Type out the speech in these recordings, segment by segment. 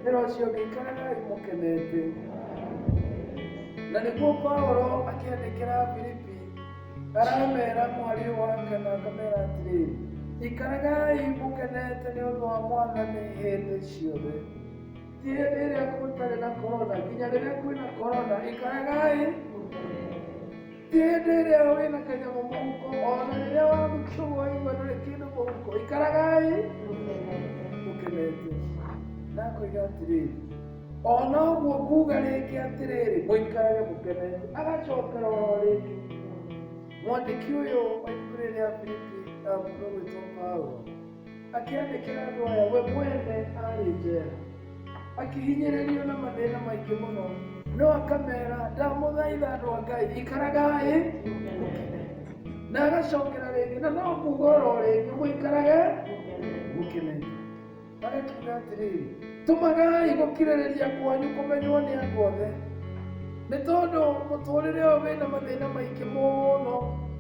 Ĩra ũcio ũngĩ, ikaragai mũkenete. Na nĩguo Paulo akĩandĩkĩra Filipi aramera mwario wa kana akamera atĩrĩrĩ, ikaragai mũkenete nĩ ũndũ wa Mwathani hĩndĩ ciothe. Ti hĩndĩ ĩrĩa gũtarĩ na korona, nginya rĩrĩa kwĩna korona, ikaragai. Ti hĩndĩ ĩrĩa wĩna kanyamũ mũhuko, ona rĩrĩa wathukio waigua ndũrĩ kĩndũ mũhuko, ikaragai mũkenete. Na akoiga atĩrĩrĩ, ona ũguo nguga rĩngĩ atĩrĩrĩ, mũikarage mũkenete. Agacokera oro rĩngĩ. Mwandĩki ũyũ wa ibuku rĩrĩ rĩa Filipi mũndũ ũgwĩtwo Paulo akĩandĩkĩra andũ aya, we mwene arĩ njera akĩhinyĩrĩrio na mathĩna maingĩ mũno, no akamera, ndamũthaitha andũ a Ngai, ikaragai mũkenete. Na agacokera rĩngĩ, na no kuga oro rĩngĩ, mũikarage mũkenete. Agakiuga atĩrĩrĩ, tũmagai gũkirĩrĩria kwanyu kũmenywo nĩ andũ othe, nĩ tondũ mũtũrĩre ũyũ wĩna mathĩna maingĩ mũno.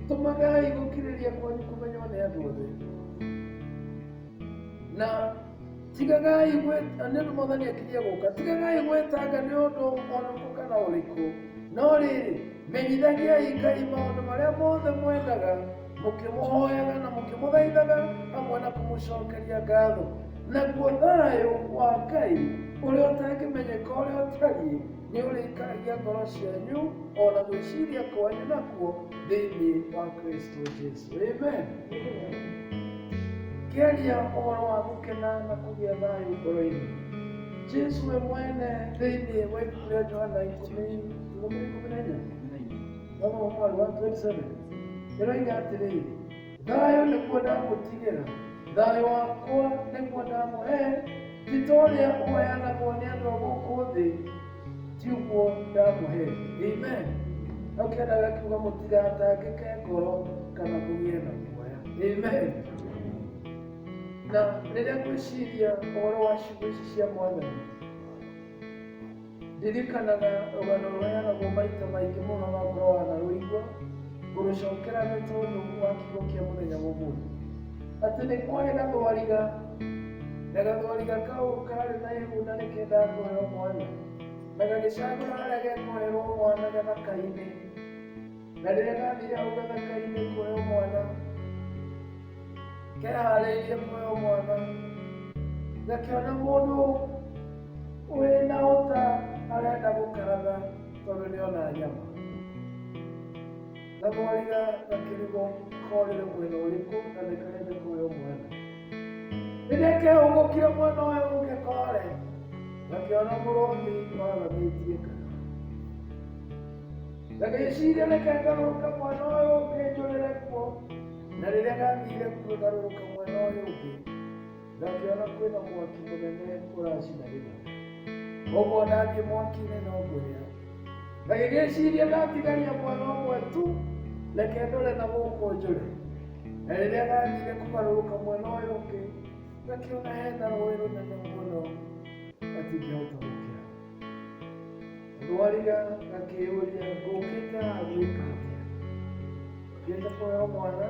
Tũmagai gũkirĩrĩria kwanyu kũmenywo nĩ andũ othe, na tigagai nĩ ũndũ Mwathani akirie gũka, tigagai gwĩtanga nĩ ũndũ ona ũrĩkũ kana ũrĩkũ, no rĩrĩ, menyithagiai Ngai maũndũ marĩa mothe mwendaga, mũkĩmũhoyaga na mũkĩmũthaithaga hamwe na kũmũcokeria ngatho. Naguo thayũ wa Ngai ũrĩa ũtangĩmenyeka ũrĩa ũtariĩ nĩ ũrĩikaragia ngoro cianyu ona gwĩciria kwanyu nakuo thĩinĩ wa Kristo Jesu. Amen. Kĩaria ũhoro wa gũkena na kũgĩa thayũ ngoro-inĩ, Jesu we mwene thĩinĩ wa ibuku rĩa Johana 14 thoma mwari wa 27 ĩroiga atĩrĩrĩ, thayũ nĩguo ndamũtigĩra, thayũ wakwa nĩguo ndamũhe, ti ta ũrĩa ũheanagwo nĩ andũ a gũkũ thĩ, ti ũguo ndamũhe. Amen. Hau kĩendaga kiuga mũtigatangĩke ngoro kana mũgĩe na guoya. Amen. Na rĩrĩa ngwĩciria ũhoro wa ciugo ici cia Mwathani, ndirikanaga rũgano rũheanagwo maita maingĩ mũno, no ngorwo wanarũigua, ngũrũcokera nĩ tondũ wa kiugo kĩa mũthenya wa ũmũthĩ, atĩ nĩ kwarĩ gathwariga, na gathwariga kau karĩ na ihu na nĩ kendaga kũheo mwana, na gagĩcagũra harĩa gekũherwo mwana gathaka-inĩ. Na rĩrĩa gathire hau gathaka-inĩ kũheo mwana, keharĩirie kũheo mwana, gakĩona mũndũ wĩna ũta arenda gũkaratha tondũ nĩona nyama. Gathwariga gakĩrigwo korĩre mwena ũrĩkũ na nĩ karenda kũheo mwana. Rĩrĩa kehũgũkire mwena ũyũ ũngĩ kore, gakĩona mũrũthi waramĩtie kanua. Gagĩciria reke ngarũrũke mwena ũyũ ũngĩ njũrĩre kuo, na rĩrĩa gathire kũgarũrũka mwena ũyũ ũngĩ, gakĩona kwĩna mwaki mũnene ũracina gĩthaka. Ũguo ndathiĩ mwaki-inĩ no ngũhĩa. Gagĩgĩciria ndatigaria mwena ũmwe tu, reke ndore na gũkũ njũre. Na rĩrĩa gathire kũgarũrũka mwena ũyũ ũngĩ, gakĩona hena rũĩ rũnene mũno gatingĩhota gũkĩra. Thwariga gakĩyũria, ngũkĩte haha gwĩka atĩa? Ngĩte kũheo mwana,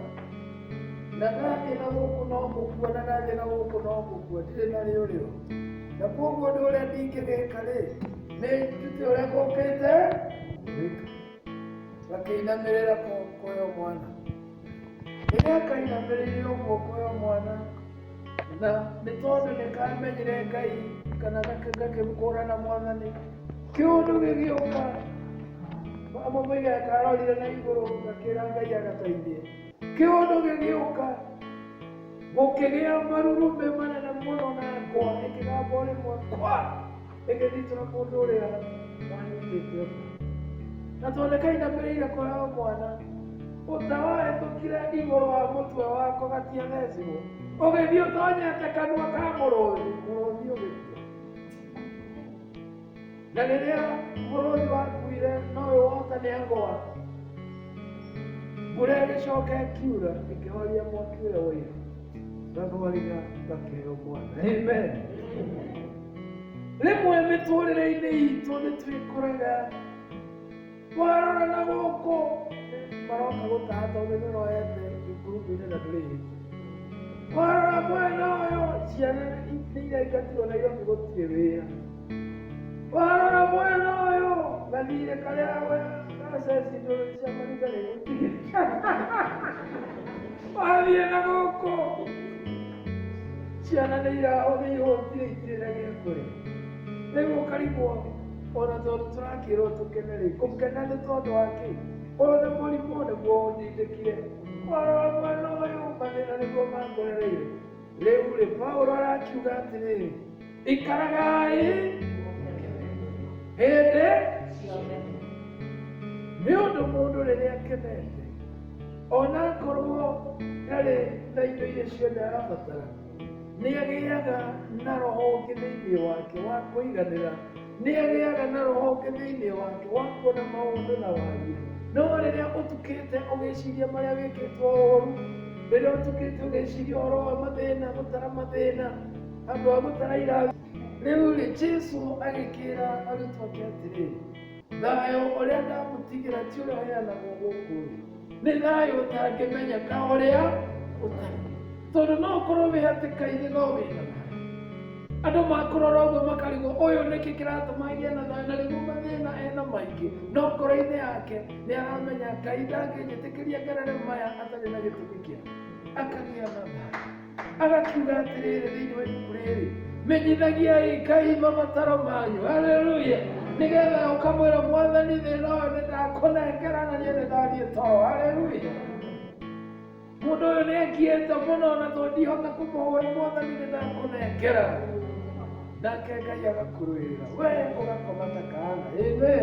na ndathiĩ na gũkũ no ngũkua, na ndathiĩ na gũkũ no ngũkua, ndirĩ na rĩũrĩro. Na koguo ũndũ ũrĩa ndingĩgĩka rĩ, nĩ ndute ũrĩa ngũkĩte gwĩka. Gakĩinamĩrĩra kũheo mwana. Rĩrĩa kainamĩrĩire ũguo kũheo mwana, na nĩ tondũ nĩ kamenyire Ngai kana gakĩkũrana Mwathani, kĩũndũ gĩgĩũka. Amwe moigaga karorire na igũrũ gakĩra Ngai agateithie. Kĩũndũ gĩgĩũka, gũkĩgĩa marurumĩ manene mũno na ngwa ĩkĩgamba o rĩmwe kwa ĩgĩthitũra mũndũ ũrĩa wanyitĩte ũta. Na tondũ nĩ kainamĩrĩire kũheo mwana, ũta wahĩtũkire igũrũ wa mũtwe wako gatiathecirwo, ũgĩthiĩ ũtonyete kanua ka mũrũthi, mũrũthi ũgĩkua. Na rĩrĩa mũrũthi wakuire, no ũyũ wota nĩ agũa, mbura ĩgĩcoka ĩkiura ĩkĩhoria mwaki ũrĩa woira, gathwariga gakĩheo mwana. Amen. Rĩmwe mĩtũrĩre-inĩ itũ nĩ twĩkoraga warora na gũkũ maroka gũtaha tondũ nĩ ũroete ngurubu-inĩ na ndũrĩhĩte, warora mwena ũyũ. Ciana nĩ iraingatirwo Nairobi, gũtirĩ wĩra. Warora mwena ũyũ, gathirĩ karĩa gaceci ndũrũ cia maringa rĩ gũtirĩ. Wathiĩ na gũkũ, ciana nĩ nĩ ihũtire, itirĩ na gĩa kũrĩa. Rĩu ũkarigwo, ona tondũ tũrakĩrwo tũkene rĩ, gũkena nĩ tondũ wa kĩ? Ũyũ nĩ mũrimũ nĩguo ũndindĩkire. Warora mwena ũyũ, mathĩna nĩguo mangorereire. Rĩu rĩ, Paulo arakiuga atĩrĩrĩ, ikaragai hĩndĩ nĩ ũndũ mũndũ rĩrĩa akenete, ona akorwo ndarĩ na indo iria ciothe arabatara, nĩ agĩaga na roho ũngĩ thĩinĩ wake wa kũiganĩra, nĩ agĩaga na roho ũngĩ thĩinĩ wake wa kuona maũndũ na wagĩrĩru. No rĩrĩa ũtukĩte ũgĩciria marĩa wĩkĩtwo ũru, rĩrĩa ũtukĩte ũgĩciria ũhoro wa mathĩna, gũtara mathĩna handũ ha gũtara irathi. Rĩu rĩ, Jesu agĩkĩra arutwo ake atĩrĩrĩ, thayũ ũrĩa ndamũtigĩra ti ũrĩa ũheanagwo gũkũ thĩ, nĩ thayũ ũtangĩmenyeka ũrĩa ũtarĩ, tondũ no ũkorwo wĩ hatĩka-inĩ no wĩna thayũ. Andũ makũrora ũguo makarigwo, ũyũ nĩkĩ kĩratũma agĩe na thayũ, na nĩguo mathĩna ena maingĩ, no ngoro-inĩ yake nĩ aramenya Ngai ndangĩnjĩtĩkĩria ngerere maya atarĩ na gĩtũmi kĩa akagĩa na thayũ. Agakiuga atĩrĩrĩ thĩinĩ wa ibuku rĩrĩ, menyithagiai Ngai mabataro manyu. Haleluya! Nĩgetha ũkamwĩra Mwathani, thĩna ũyũ nĩ ndakũnengera na niĩ nĩ ndathiĩ toro. Haleluya! Mũndũ ũyũ nĩ angiĩte mũno na tondũ ndihota kũmũhũra, Mwathani nĩ ndakũnengera. Nake Ngai agakũrũĩrĩra, we ũgakoma ta kaana. Amen.